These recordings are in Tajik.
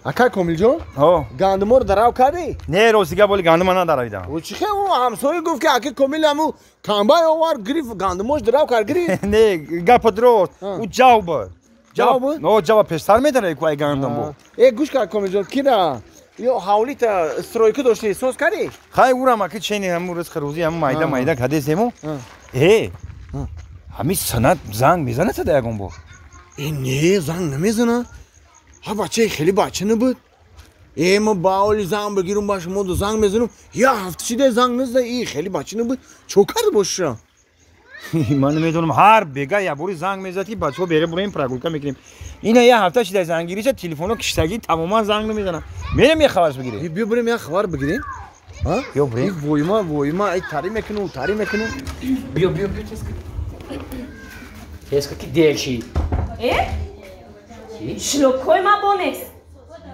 Ака Комилҷон? Ҳо. Гандуморо дарав кардӣ? Не, ростига боли гандума надаравидам. О, чӣ хел? Ҳамсоя гуфт, ки ака Комил ҳаму комбайн овард, гирифт, гандумош дарав кард, гирифт. Не, гапа дурост. Ӯ ҷав буд. Ҷав буд? Но ҷава пештар медаре ку ай гандум буд. Э, гӯш кар, Комилҷон, кира? Ё ҳавлита стройка доштӣ, соз кардӣ? Хай, урам аки чени ҳаму ризқи рӯзӣ ҳаму майда майда кадесему. Э, ҳами санат занг мезанад сада ягон бор? Э, не, занг намезанад. Ҳа, бачаи хеле бача набуд. Э, ма баоли занг бигирум, ба шумо ду занг мезанам. Я ҳафта шида занг назада, и хеле бача набуд. Чо карда бошиша? Ман намедонам, ҳар бега ябори занг мезад, ки бачаҳо бере буроем, прогулка мекунем. Ина я ҳафта шида зангириша, телефоно киштагӣ тамоман занг намезанам. Мерем як хабарш бигирем. Биё бурем, як хабар бигирем. Биё бурем. Войма, войма, ай тари мекуну, тари мекуну. Биё, биё, биё, тезка. Тезка ки дер шид. Э? Шлокҳои ма бонест.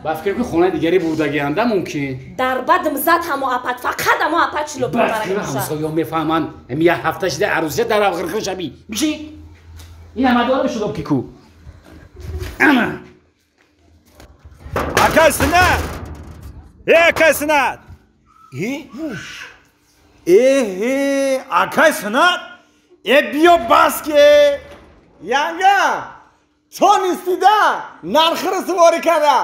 Ба фикр ки хонаи дигаре бурдагианда мумкин. Дар бадм зад ҳамо апат, фақат ҳамо апат шлокҳои мара. Ҳамсоён мефаҳманд. Ами як ҳафта шида арӯсия дар ғирғир шаби. Биши? Ин ҳама дорам шлопки ку. Ана. Акай Сунат! Э, акай Сунат! Э? Э, акай Сунат? Э, биё баске! Янга! То нистида нархро суворӣ карда.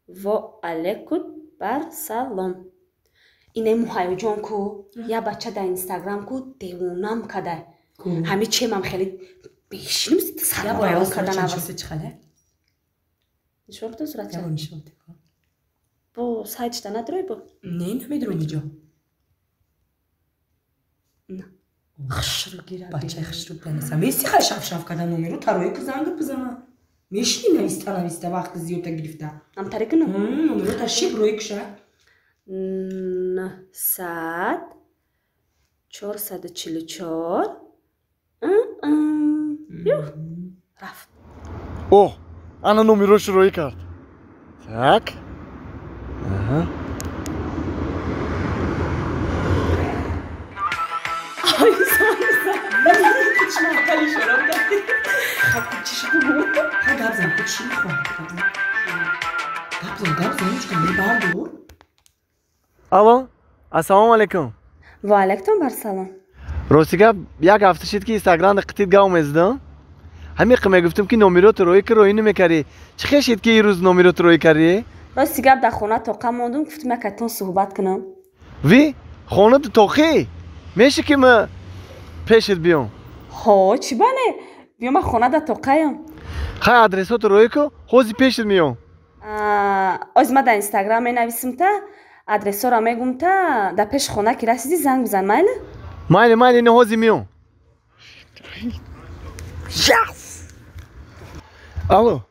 Во алейкум бар салом. Ине муҳайёҷон ку, я бача дар инстаграм ку девонам кадай. Ҳами чемам хеле бешиним сарвайрон карда навас. Нишон битон суратча? Бо сайтшда надорой бо? Не, намедорам иҷо. Хушрӯ гира. Бачаи хушрӯ бинависа. Меси хай шафшаф карда номеру тарои ку занг бизана. Мешини нависта нависта вақти зиёда гирифта. Намтаре кунам? Номеру та шиб рӯи куша. 900 444. Рафт. О, ана номерош рӯӣ кард. Так. Аҳа. Алло, ассалому алайкум. Ва алайкум барсалом. Рости гап, як ҳафта шид, ки инстаграмда қитит гав мезадам. Ҳамиқа мегуфтам, ки номерото роӣ ки роӣ намекардӣ. Чӣ хел шид, ки ирӯз номерото роӣ кардӣ? Рости гап, дар хона тоқа мондум, гуфтам якатон суҳбат кунам. Ви, хонату тоқӣ? Меша ки ма пешит биём? Ҳо, чӣ бане? Биё, ман хона дар тоқаям. Хай, адресото роӣ ку, ҳозир пешит меём. Оз ма дар инстаграм менависим та, адресҳоро мегум та, дар пеши хона ки расидӣ, занг бизан, майли? Майли, майли, ина ҳозир меём. Алло.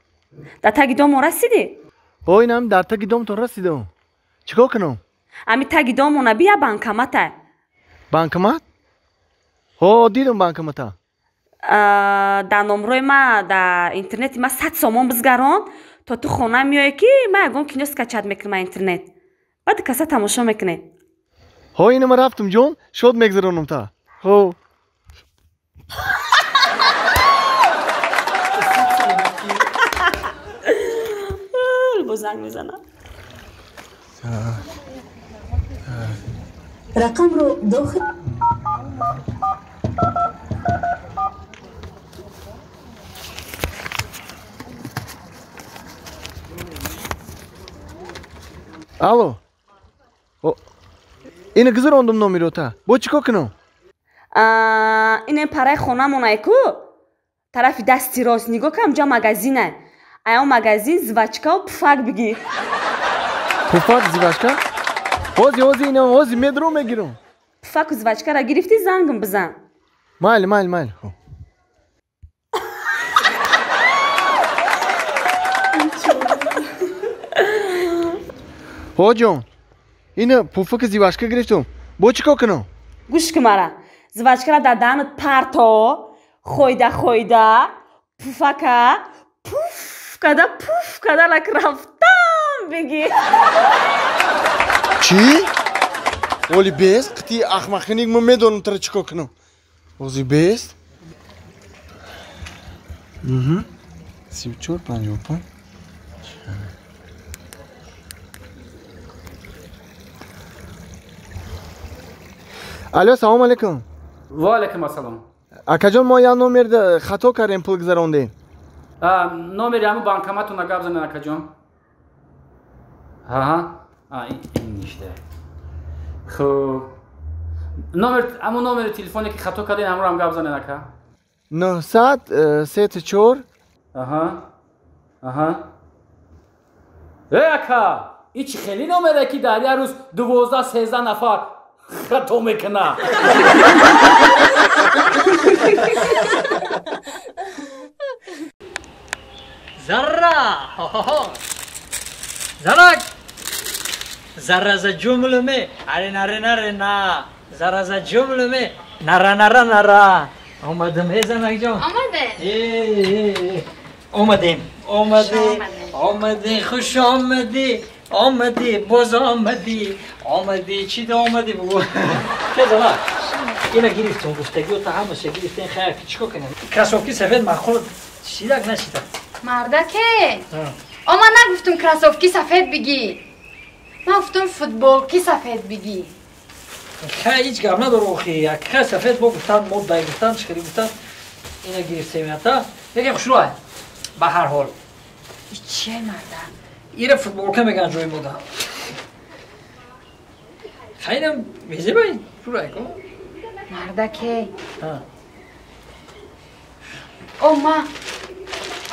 Дар таги домон расидӣ? О, инам дар таги домтон расидам. Чӣ кор кунам? Ами таги домона бия, банкомата. Банкомат? Ҳо, дидам банкомата. Дар номрои ма дар интернети ма 100 сомон бизгарон, то ту хона меоӣ, ки ма ягон кино скачать мекунам интернет, баъд каса тамошо мекунем. Ҳо, ина ма рафтам, ҷон, шод мегзаронам та. Ҳо. Бо занг мезанам. Рақамро дохил. Алло, ина гузарондум номерота, бо чӣ кор кунам? Ин параи хонамонай ку, тарафи дасти рост нигоҳ кам, ҷа магазина. Аян магазин жвачкау пуфак бигир. Пуфак, жвачка, ҳозир, ҳозир, ина ҳозир медурам, мегирам. Пуфаку жвачкара гирифтӣ, зангам бизан. Майли, майли, майли. Ҳо, ҷон, ина пуфаки жвачка гирифтум, бо чӣ кор кунам? Гӯш ки мара, жвачкара дар даҳанат парто, хойда хойда пуфака пуф када, пуф када, лак рафтам бигир. Чӣ? Оли бест, қити ахмақиник, ма медонам тара чӣ кор кунам. Ози бест. 34 55. Алло, салом алейкум. Ва алейкум ассалом. Акаҷон, мо як номер хато кардем, пул гузарондем. Номери ҳамун банкоматона гап занед, акаҷон. Ҳа, ин ништа. Хуб. Номер, ҳамун номери телефоне ки хато кардем, ҳамонро ҳам гап занед, ака. 934. Аҳа. Аҳа. Э, ака, ин чӣ хеле номере ки дар як рӯз 12-13 нафар хато мекунад. Зарра! Хо-хо-хо! Зарак! Зарра за ҷумлуме! Аре наре наре на! Зарра за ҷумлуме! Нара нара нара! Омадам, э занакҷон! Омадем! Э, омадем! Омадем! Омадем! Хуш омадӣ! Омадӣ! Боз омадӣ! Омадӣ! Чӣ да омадӣ бугу? Че занак? Ина гирифтум, гуфтагиёта ҳамаша гирифтем, хайр, чӣ кор кунем? Кроссовки сафед маъқул шидак нашидак? Мардаке! О, ман нагуфтум кроссовки сафед бигӣ. Ман гуфтум футболки сафед бигӣ. Хай, ҳеҷ гап надор охи. Хай сафед бо гуфтан, моддай гуфтан, чӣ хеле гуфтан. Ина гирифтем ята. Лекин хушрӯай. Ба ҳар ҳол. Чие марда? Ира футболка меган ҷои мода. Хай инам мезебай, хушрӯай ко. Мардаке. О, ма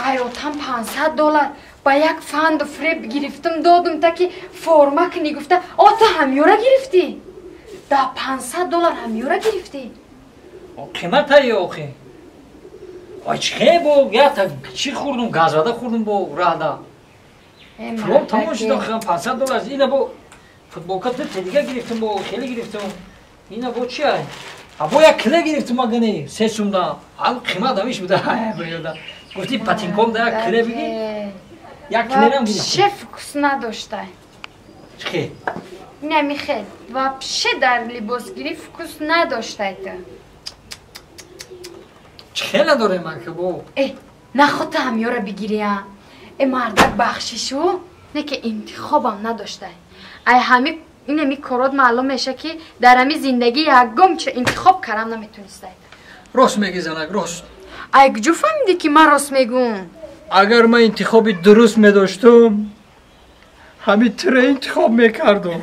айотам $500 ба як фанду фреб гирифтум, додум та ки форма кунӣ гуфта. О, ту ҳамёра гирифтӣ? Да $500 ҳамёра гирифтӣ? Қиматае охи. Ой, чӣ бо ята чӣ хӯрдум, газвада хӯрдум бо раҳда. Пулом тамом шуд охи, $500. Ина бо футболка ду дига гирифтум, бо хеле гирифтум. Ина бо чи ай? А бо як киле гирифтум агане, се сумда. Ам қимат ҳамиш буда. Гуфти патинком да як киле бигӣ. Як килерам гирифтум. Вообще фокус надоштай. Чӣ? Не, Михел, вообще дар либосгирӣ фокус надоштай ту. Чӣ надорем ака бо? Э, наход ту ҳамёра бигирӣ, а? Э, мардак бахшишу, не ки интихобам надоштай. Ай ҳами инами корот маълум меша ки дар ҳами зиндагӣ ягон чиз интихоб карам наметонистай. Рост мегӣ занак, рост. Ай куҷо фаҳмидӣ ки ман рост мегӯм? Агар ман интихоби дуруст медоштум, ҳамин туро интихоб мекардум.